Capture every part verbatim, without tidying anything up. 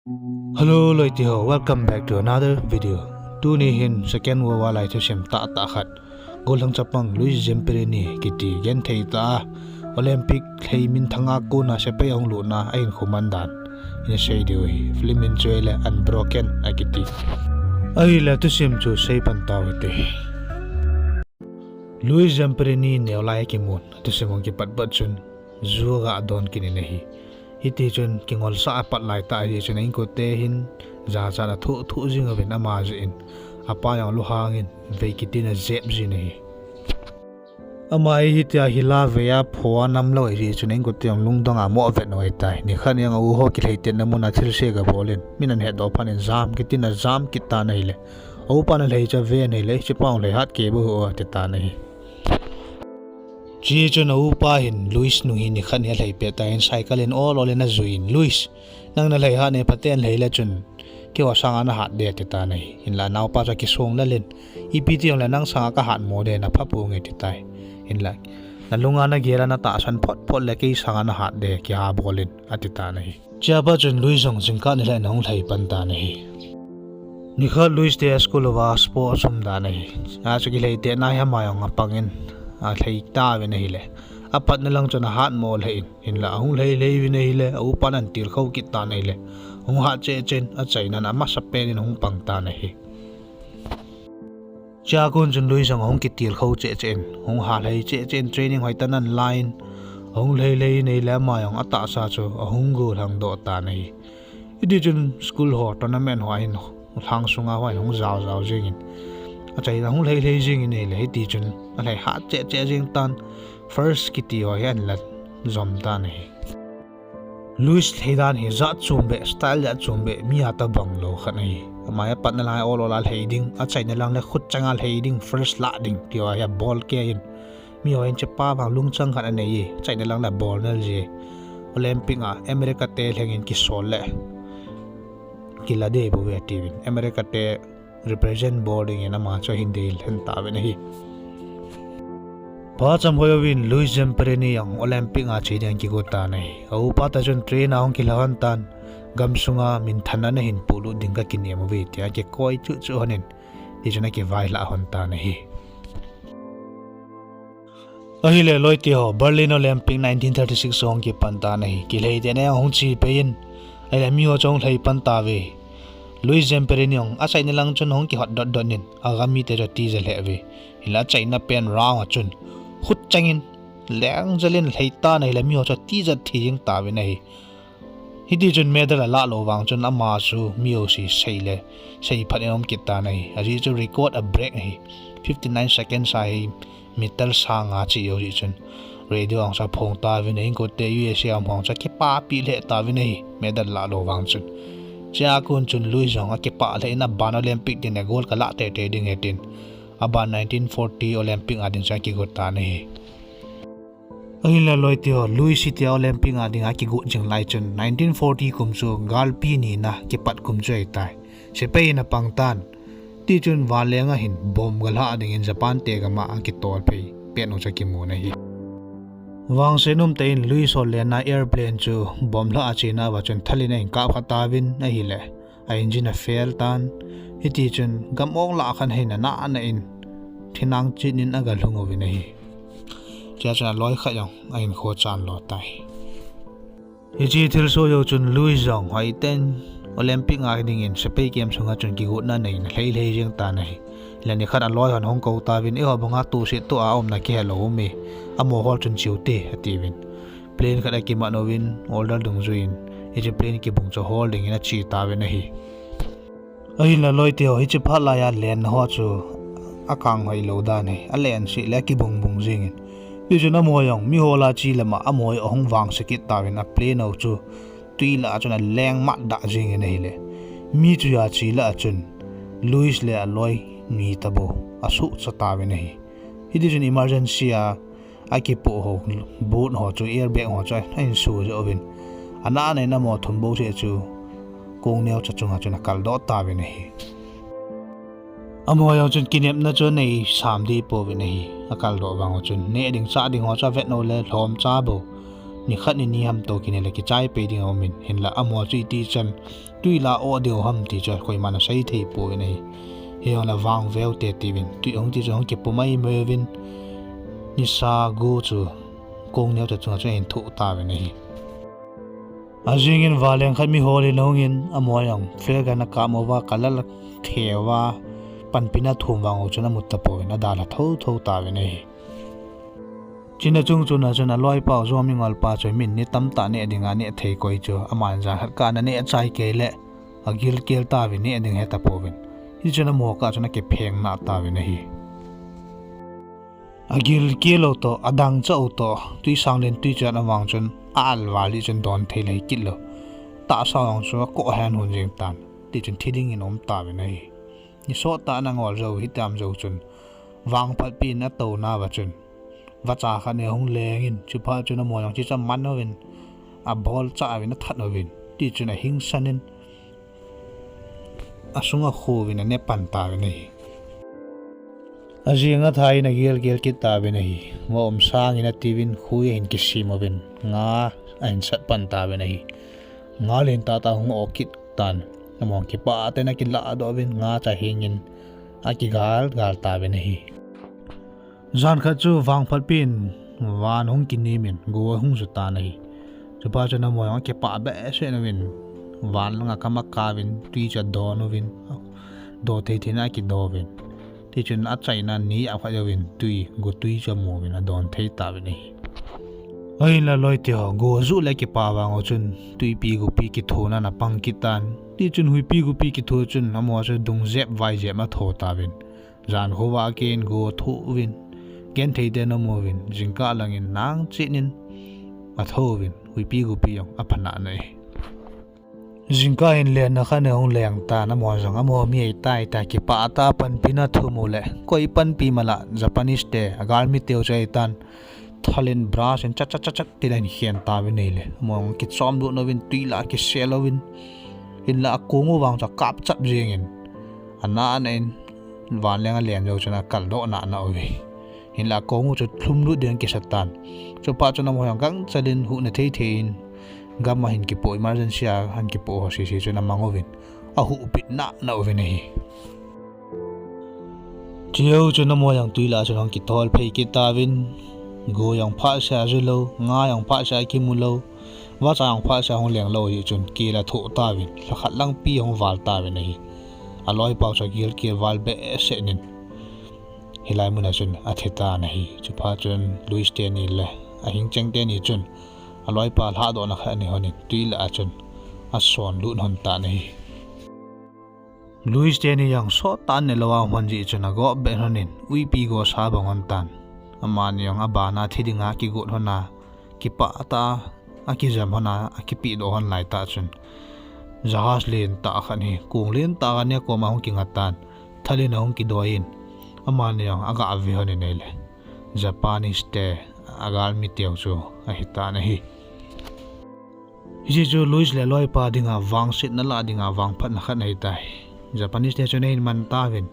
Hello, loite ho, welcome back to another video. Tuni hin Second World War lai thusim tahtah khat, gollhang chapang Louis Zamperini kiti genthei tah a Olympic lhei minthang a kona sepai ahung lutna a hinkho man dan ina sei diu ahi. Film min chu ahile Unbroken akiti. Ahile thusim chu sei pan tau hite. Louis Zamperini neolai akimun, thusim hung kipat pat chun, ju aga don kit in ahi. Hitichun kingolsah a pat laitah ahi chun a inkote hin jachat a thoh thoh jing uvin ama jeh in, apa jong lunghang in vei kiti in ajep jin ahi. Ama hi hitia hila vei a pho a nam lou ahi chun a inkote jong lungdong a mo vet u ahitai. Nikhat jong a u ho kilheitetna mun a thilse aga bol in, min ahin hetdoh phat in jam kiti in ajam kit tan ahile, a upan alhaicha aven ahile, hichepa jong lhaihat kei bou ho ati tan ahi. Chuin a upa hin Louis nung hi nikhat hi alhai pet tan cycle in ol ol in ajui in, Louis, nang nalhai hat e, phaten lhai le chun keiho sanga nahat de ati tan ahi. Hinla anaopa chu akisong lel in, ipi ti jongle nang sanga kahat mo de, napha ponge ati tai. Hinla nalunga nagel a natahsan phot phot le kei sanga nahat de, kiha bol in ati tan ahi. Chua pat chun Louis jong jingkah nilhah in ahung lhai pan tan ahi. Nikhat Louis te school uva sports um dan ahi. Achu kilheitetna hi ama jong apang in alhai tauvin ahile, apatna lang chun ahat mo lheh in, hinla ahung lhai lhai uvin ahile, a upan ahin tilkhou kit tan ahile, hung hat cheh cheh in, achaina in amasapen in hung pang tan ahi. Chua kon chun Louis jong ahung kitilkhou cheh cheh in, hung ha lhai cheh cheh in, training hoitah in ahin la in, ahung lhai lhai in ahile ama jong atahsa chu ahung gollhang doh tan ahi. Hitichun school ho tournament ho ahin, lhang sunga ho ahin hung jao jao jing in, achaina ahung lhai lhai jing in ahile, hitichun alhai hat cheh cheh jing tan, first kiti ho hi ahin la jom tan ahi. Louis lhai dan hi jat chom beh, style jat chom beh, mi a tobang lou khat ahi. Ama hi apatna lang ol ol a lhai ding, achaina lang le khutchang a lhai ding, first lah ding ti ho hi abol kei in, miho hin hichepa vang lungchang khat anei e, achaina lang le abol nal ji e. Olympic a America te lheng in kisol le kila dei bou ve atiuvin, America te represent bol ding in ama chu ahin dei lhen tauvin ahi. Phat chomkhat jouvin Louis Zamperini jong Olympic a che ding ahin kigo tan ahi. A upa toh chun train a ahung kilha hon tan, gamsunga minthanna nahin polut ding kakinem uve tia akikoi chuh chuh hon in, tichun akivailhah hon tan ahi. Ahile loite ho, Berlin Olympic nineteen thirty-six ahung kipan tan ahi. Kilheitetna jong ahung che pei in, ahile miho chu ahung lhai pan tauve. Louis Zamperini jong achaina lang chun ahung kihot dot dot in, agam mite chu atija lheh uve. Hinla achaina pen round a chun khutchang in lengjel in alhai tan ahile, miho chu atija thi jeng tauvin ahi. Hitichun medal alah lou vang chun ama chu mi jouse sei le seiphat in aum kit tan ahi. Ajeh chu record a break ahi. Fifty nine seconds a hi meter sang nga che jou jeh chun radio jong chu aphong tauvin, a inkote U S A a um ho jong chu akipapi lheh tauvin ahi, medal lah lou vang chun. Chua kon chun Louis jong akipah lheh in, aban Olympic din a gold kalah teitei ding ahi tin, aban nineteen forty Olympic a ding chu akigo tan ahi. Ahinla loite ho, Louis hitia Olympic a dinga kigot jing lai chun nineteen forty kum chu galpi nina kipat kum chu ahitai. Sepai in apang tan. Tichun vanleng a hin bomb galhah dingin Japan te gam a akitol phei pet u chu akimun ahi. Vangset umtah in Louis hollenna airplane chu bomb lhah a chena uva chun thal in ahin kapkha tauvin ahile, a engine afail tan. Hitichun gam ong lah khat hin anahna in thinang chet in agalhung uvin ahi. Chua chun aloi khat jong ahinkho chan lo tai. Hiche thilsoh jou chun Louis jong hoiten Olympic a dingin sepai camp sunga chun kigotna anei in alhai lhai jeng tan ahi. Lani khat aloi hon ahung kou tauvin, eiho banga tohset toh a umna kihelou ume, amaho hol chun cheute atiuvin, plane khat akiman uvin order dungjuiyin, hiche plane kibung chu hol dingin ache tauvin ahi. Ahinla loite ho, hiche phat laiya lenna ho chu akang hoilou dan ahi, alen seh le akibung bung jengin. Tichun amaho jong mi hol a che lam a amaho ahung vangse kit tauvin, a plane ho chu twi lah a chun aleng matdah jengin ahile, mi twi a che lah a chun Louis le aloi ni tabou asuhcha tauvin ahi. Hitichun emergency a akipoh ho, boat ho chu, airbag ho chu ahin sujoh uvin, anahna in amaho thum bou seh chu kong neocha chunga chun akaldoh tauvin ahi. Amaho jong chun kinepna chu anei sam deh pouvin ahi. Akaldoh vang u chun neh ding chah ding ho chu avet u le lhomcha bou Nikhat ni ni ham toh kini le kichai pei ding aumin, hinla amaho chu iti chan tui la o deu ham ti chu koiman asei thei pouvin ahi. Hijongle vang veu te tiuvin, tui hung ti chu hung kipu mai mai uvin, nisa gu chu kong neo te chunga chu ahin thoh tauvin ahi. Ajingin vanleng khat mi holin ahungin, amaho jong flare gun akap uva, kalal atheuva, panpina athum vang u chun amu tapouvin, adalha thotho tauvin ahi. Chuna chung chuna chun aloipa u jong mingolpa chu min ni tamtah neh dinga neh thei koi chu, aman jan khat kah a neh chai kei le, agilkel tauvin neh ding he tapouvin. Hichun amaho kah chun akipheng nah tauvin ahi. Agilkel u toh, adangchah u toh, tui sang len tui chan avang chun, a-al val jeh chun don thei le hikit lou. Tahsa jong chu akoh hen hun jeng tan. Tichun thi dingin aum tauvin ahi. Ni sot tah in angol jou, hitam jou chun, vangphatpi in atouna uva chun, vacha khat in ahung lengin, chuphat chun amaho jong chu chu aman uvin, abolchah uvin, athat uvin, tichun ahingsan in, asunga khu uvin ane pan tauvin ahi. Ajing athah in agilkel kit tauvin ahi. Va um sangin atiuvin, khui ahin kisem uvin, nga ahin sat pan tauvin ahi. Nga lentah tah hung o kit tan, amaho kipah tah in akilahdoh uvin, nga chu ahingin akigal gal tauvin ahi. Jan khat chu vangphatpi in van hung kinim in go ahung ju tan ahi. Chuphat chun amaho jong akipah behseh uvin, van langa kam akauvin, tui chu adon uvin, do thei thei in akido uvin. Tichun achaina ni a khat jouvin tui, go tui chu amu uvin adon thei tauvin ahi. Ahinla loi teho, go ajuh le akipah vang u chun, tuipi gopi kithona ana pang kit tan. Tichun huipi gopi kitho chun, amaho chu dung jep vai jep in atho tauvin. Jan khovah a ken go atho uvin, genthei tah in amu uvin, jingkah langin nang chet in atho uvin, huipi gopi jong apha nah nah e. Jingkah hin lenna khat in ahung leng tan, amaho jong amaho mi ahitai tia kipah tah a panpina athum u le, koi panpi mala, Japanese te, agalmi teu chu ahitan, thalin brush in chat chat chat chat tin ahin khen tauvin ahile, amaho jong kichom lut uvin, tui lah a kisel uvin, hinla akong u vang chu akap chap jengin, ana ana in, vanleng alen jou chun akaldoh nah nah uve. Hinla akong u chu lhumlut ding akisa tan. Chuphat chun amaho jong gangchal in huhna thei thei in, gam ahin kipoh, emergency a ahin kipoh ho sese chun amang uvin, ahuhpeh nah nah uvin ahi. Chujou chun amaho jong tui lah a chun ahung kithol phei kit tauvin, go jong phatseh a ju lou, nga jong phatseh a kimu lou, vacha jong phatseh a hung leng lou jeh chun kel athoh tauvin, lhakhat langpi ahung val tauvin ahi. Aloipa u chu agilkel val behseh in, hilai mun a chun athi tan ahi. Chuphat chun Louis teni le ahing cheng teni chun aloipa lhahdohna khat anei lhonin tui lah a chun asonlut lhon tan ahi. Louis teni jong sot tah in nelou a um lhon jeh chun agop be lhonin uipi gosa abang lhon tan. Amani jong abana thi dinga akigot lhon a, kipah tah a akijam lhon a, akipehdoh lhon laitah chun, jahaj lentah khat hi, kong lentah khat hi akoma hung kinga tan, thalin ahung kidoi in, amani jong aga ve lhonin ahile, Japanese te, agalmi teu chu ahitan ahi. Hiche chu Louis le aloipa dinga vangsetna lah dinga vangphatna khat ahitai. Japanese te chun ahin man tauvin,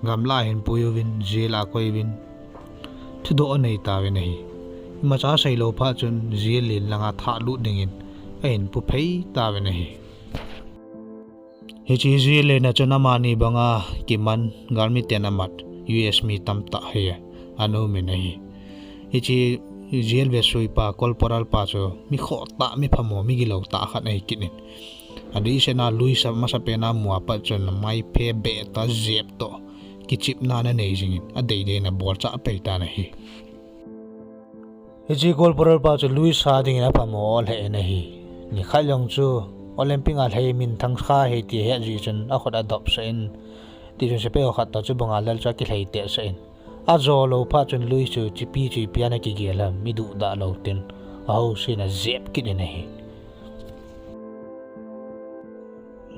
gamlah a ahin pui uvin, jail a akoi uvin, thudoh anei tauvin ahi. Imacha aseilou phat chun jail len langa thahlut dingin ahin pu phei tauvin ahi. Hiche jail len a chun amani banga kiman galmi ten amat U S mi tamtah hi ana umin ahi. Hiche jail vesuipa, corporal pa chu mi khohtah, mi phamo, mi gilou tah khat ahi kit in, adeisetna Louis a masapen a amu a pat chun amaiphe beh tah, jep toh kichepna ana nei jingin, adeidei in abolchah pei tan ahi. Hiche corporal pa chu Louis a dingin aphamo lheh in ahi. Nikhat jong chu Olympic a lhei minthang kha ahi ti ahet jeh chun akhut adopsah in, tichun sepai ho khat toh chubanga lal chu akilhei tehsah in, ajo lou phat chun Louis chu chipi chu ipi a ana kigel ham, mi duhdah lou tin, ahousen ajep kit in ahi.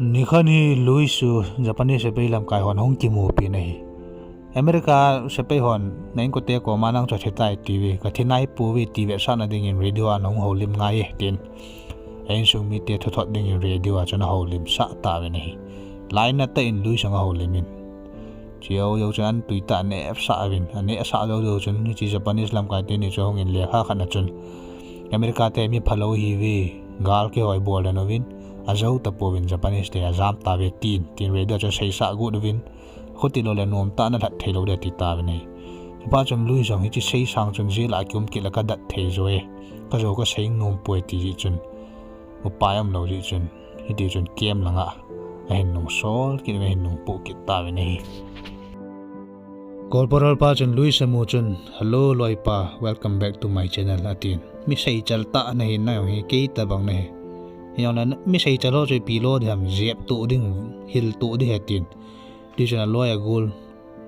Nikhat hi Louis chu Japanese sepai lamkai hon ahung kimupin ahi. America sepai hon, na inkote koma nang chu athi tai tiuve, kathi naipouve ti vetsahna dingin radio a nahung houlim ngai e, tin a insung mite thuthot dingin radio a chun ahoulimsah tauvin ahi. Lainat tah in Louis jong ahoulim in, chujou jou chun an tui tah anehsah uvin, anehsah jou jou chun hiche Japanese lamkai teni chu ahungin lekha khat a chun America te mi phalou hiuve, gal kihoi bol den uvin, ajou tapouvin Japanese te ajam tauve tin, tin radio chu seisah got uvin, khuti lou le nom tah na lhat thei lou ding ati tauvin ahi. Chuphat chun Louis jong hiche seisang chun jail a kium kit le kadat thei jo e, kajou kasei nom poi ati jeh chun, upai umlou jeh chun, hiti chun camp langa ahin nungsol kit, ahin nungpoh kit tauvin ahi. Corporal pa chun Louis amu chun, "Hello, loipa, welcome back to my channel," atin. Mi seichal tah nahi, nang jong hi kei tabang nahi. Hijongle mi seichal ho chu ipi lo ding ham, jep toh ding, hil toh ding ahi atin. Tichun aloi agol,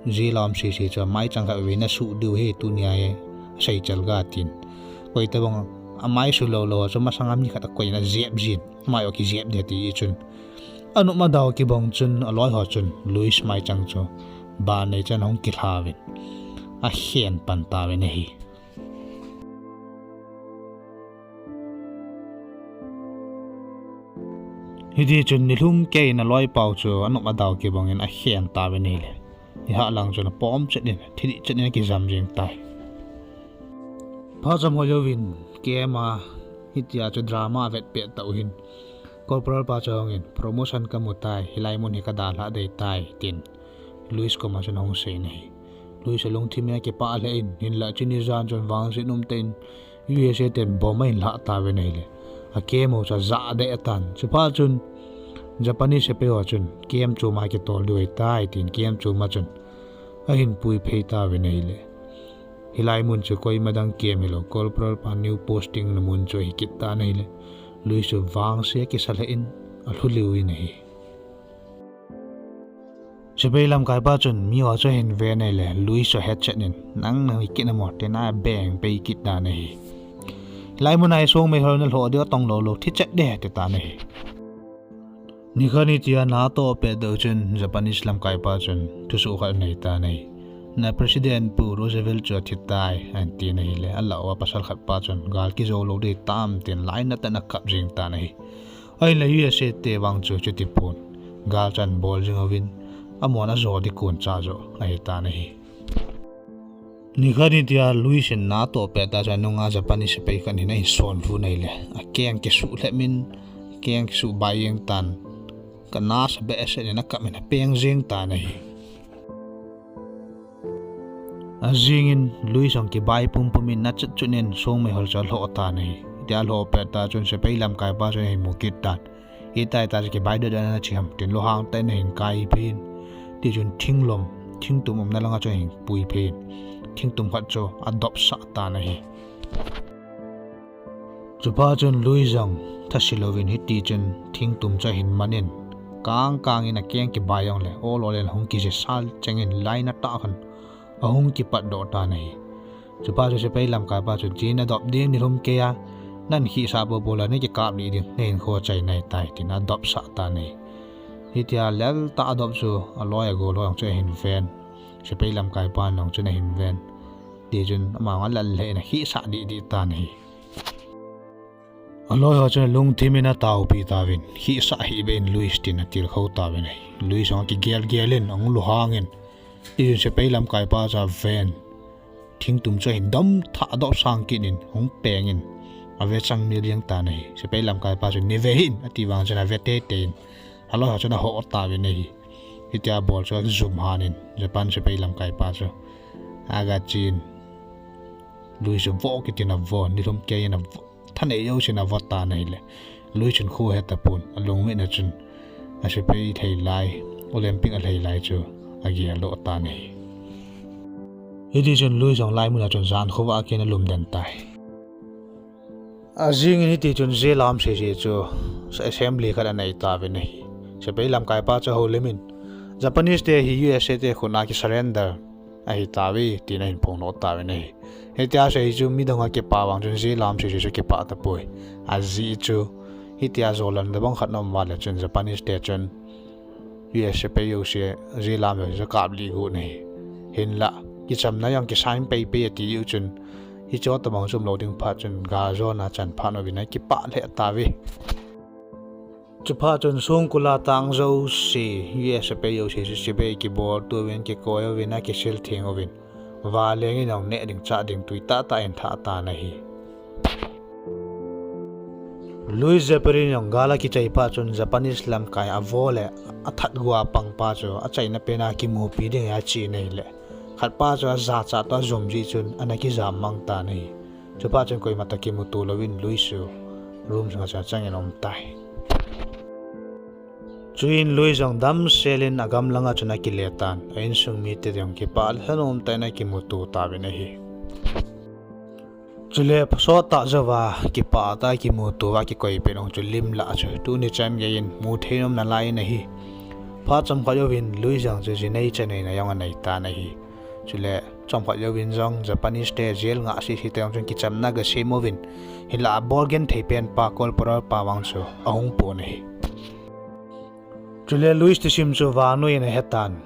jail a um sese chu amaichang khat vei nasuh diu ahi tunia hi, seichal ga atin. Koi tabang amai su lou lou chu masanga mi khat akoiyin ajep jin, amai o kijep ding ati chun. Anop adau kibang chun aloi ho chun Louis maichang chu ban nei chan ahung kilhauvin, akhen pan tauvin ahi. Hiti chun nilhum keiyin aloipau chu anop adau kibangin akhen tauvin ahile, nilhah lang chun apom chet in, thidih chet in akijam jeng tai. Phat chomkhat jouvin camp a hitia chu drama avet pet tah u hin, Corporal pa chu ahungin, "Promotion kamu tai, hilai mun hi kadalhah dei tai," tin Louis koma chun ahung seiyin ahi. Louis alungthim in akipah lheh in, hinlah chuni jan chun vangset umtah in U S A ten bomb ahin lhah tauvin ahile, acamp u chu ajah deh tan. Chuphat chun Japanese sepai ho chun camp chom a kitol diu ahitai tin camp chom a chun ahin puiphei tauvin ahile, hilai mun chu koima dang camp hilou, Corporal pa new posting na mun chu ahi kit tan ahile, Louis chu vangse akisa lheh in alhu liu in ahi. Sepai lamkaipa chun miho chu ahin ven ahile, Louis chu ahet chet in, "Nang nahi kit namo," tin abeng pei kit tan ahi. "Hilai mun a hi songmei hol nalhoh diu atong lou lou, thi chet ding," ati tan ahi. Nikhat hitia natoh pet deuh chun Japanese lamkaipa chun thusoh khat anei tan ahi. "Na President Pu Roosevelt chu athi tai," ahin tin ahile, alah uva pasal khat pa chun, "Gal kijou lou ding tam," tin lainat tah in akap jeng tan ahi. Ahinla U S A te vang chu chuti pon, gal chu ahin bol jing uvin, amahon ajo ding koncha joh ahi tan ahi. Nikhat hitia Louis in natoh pet tah chun anunga Japanese sepai khat in ahin sonlhun ahile, akeng kisuh lhep in, akeng kisuh bai jeng tan, kanasa behseh in akap in apeng jeng tan ahi. Ajing in Louis jong kibai pumpum in nachut chut in songmei hol chu alhoh tan ahi. Hitia alhoh pet tah chun sepai lamkaipa chun ahin mu kit tan. Hitia chu kibai dohdoh in ana che ham tin lunghang tah in ahin kai phei in. Tichun thinglom, thingtum umna langa chun ahin puiphei in, thingtum khat chu adopsah tan ahi. Chuphat chun Louis jong thase louvin hiti chun thingtum chu ahin man in, kang kang in akeng kibai jongle ol ol in ahung kije sal cheng in lainat tah khan ahung kipatdoh tan ahi. Chuphat chu sepai lamkaipa chun, "Chin adop ding nilhum keiya, nahin kihsah popo le nakikaplih ding, nahinkho achai nai tai," tin adopsah tan ahi. Hitia lel tah adop chu aloi agol ho jong chu ahin ven, sepai lamkaipa jong chun ahin ven. Tichun ama jong alal lheh in akihsah dih dih tan ahi. Aloi ho chun alungthim in ataopi tauvin, "Kihsah hih beh in Louis," tin atilkhou tauvin ahi. Louis jong akigel gel in ahung lunghang in, tichun sepai lamkaipa chu aven, thingtum chu ahin dom thah, adop sang kit in ahung peng in, ave chang mil jeng tan ahi. Sepai lamkaipa chun, "Nei ve hih in," ati vang chun ave teitei in, aloi ho chun ahoh tauvin ahi. Hitia bol chu ajum han in Japan sepai lamkaipa chu aga che in, Louis chu vo kit in avo, nilhum kei in avo, thanei jousen avo tan ahile, Louis chun kho ahe tapon, alungmit na chun asepai lhei lai, Olympic alhei lai chu ageldoh tan ahi. Hitichun Louis jong hilai mun a chun jan khovah a keiyin alum den tai. Ajing in hitichun jail a um sese chu assembly khat anei tauvin ahi. Sepai lamkaipa chu ahoulim in, Japanese te hi U S A te khut a kisurrender ahi tauve, tin ahin phongdoh tauvin ahi. Hitia asei chu midang a kipah vang chun jail a um sese chu kipah tapoi. Ajeh chu hitia jolan tobang khat na um uva le chun Japanese te chun U S sepai jouse jail a um jouse chu kaplih got ahi. Hinlah kichamna jong kisan pei pei ati u chun, hiche tobang chu umlou ding phat chun gal jona chan phat uvin akipah lheh tauve. Chuphat chun songkul a tang jouse U S sepai jouse chu chibai kibol tou vin, kikoi uvin, akisil theng uvin, vanleng in jong neh ding chah ding tui tahtah in thah tan ahi. Louis Zamperin jong gal akichai pa chun Japanese lamkai a vo le a that gua pang pa chu achaina pen a kimupi ding a chi nei le. Khat pa chu ajachat toh ajom ji chun ana kijam mang tan ahi. Chupa chun koima toh kimuto louvin Louis chu room sunga chun achangin aum tai. Chuin Louis jong damsel in agam langa chun akile tan, a insung mite jong kipah le thanom tah in akimuto tauvin ahi. Chule sot tah jouva kipah tah a kimuto a kikoi pet jong chu lim lah chu tuni chan gei in mu thei nom nalai in ahi. Phat chomkhat jouvin Louis jong chu jinei chaneina jong anei tan ahi. Chule chomkhat jouvin jong Japanese te jail ngah sese te jong chun kichamna gasem uvin, hinlah a ball genthei pen pa Corporal pa vang chu ahung pon ahi. Chule Louis thusim chu vannoi in ahe tan.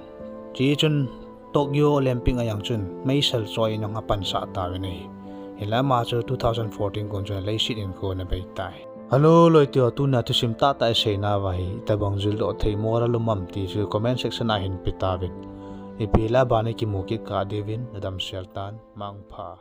Chuchun Tokyo Olympic a jong chun meisel choi in jong apansah tauvin ahi. Hinlah ama chu two thousand fourteen kum chun leiset in kon abei tai. Hello loite ho, tuna thusim tahtah iseinauva hi itobang jildoh thei moral um am ti chu comment section a hin pe tauvin. Ipi hile aban a kimu kit kah diuvin nadamsel tan, mangpha.